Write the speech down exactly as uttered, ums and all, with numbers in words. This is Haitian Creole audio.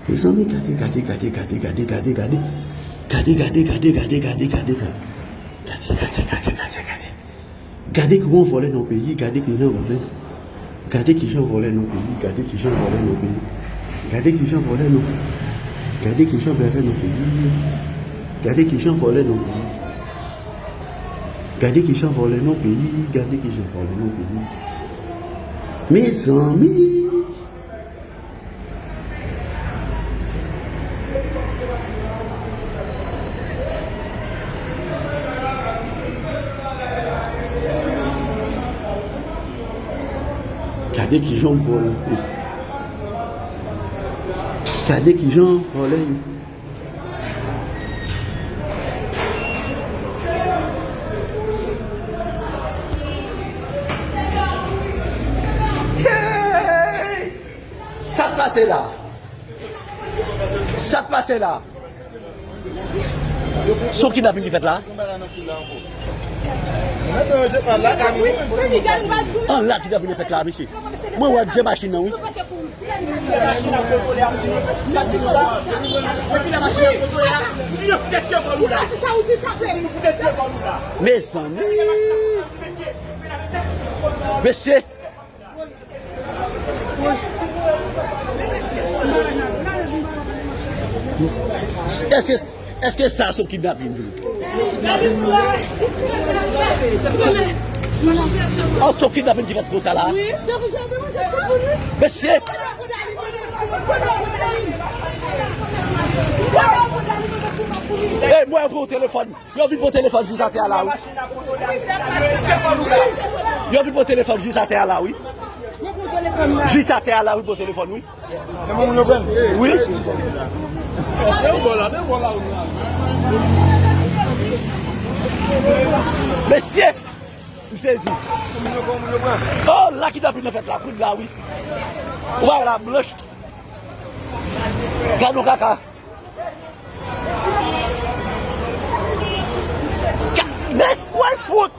Mezanmi, gade, gade, gade, gade, gade, gade, gade. Gade, gade, gade, gade, gade, gade, gade. Gade, gade, gade, gade, gade. Gade ki gon vòlè nan peyi, gade ki jan vòlè. Gade ki jan vòlè nan peyi, gade ki jan vòlè nan peyi. Gade ki jan vòlè nan peyi. Gade ki jan vòlè nan peyi. Gade ki jan vòlè nan peyi. Gade ki jan vòlè nan peyi, gade ki jan vòlè nan peyi. Mezanmi! Gade ki jan vòlè. Gade ki jan vòlè. Hey! Sa k pase la? Sa k pase la? Se yon kidnapin ki fèt la? An la kidnapin fèt la, mesye. Mwen wè de machin nan, wi. Mezanmi. Mesye. Èske, èske sa se yon kidnapin vre? An, se yon kidnapin ki fèt konsa la? Mesye! Ey, mwen pran telefòn. Yo vin pran telefòn jis atè a la, wi. Yo vin pran telefòn jis atè a la, wi. Jis atè a la, wi, pran telefòn, wi. Wi. Mesye! M sezi. Oh, la kidnapin nan fèt la, kounye a, wi. Ou pa wè la blanch. Gad yon kaka. Ka-, mes, wè fout.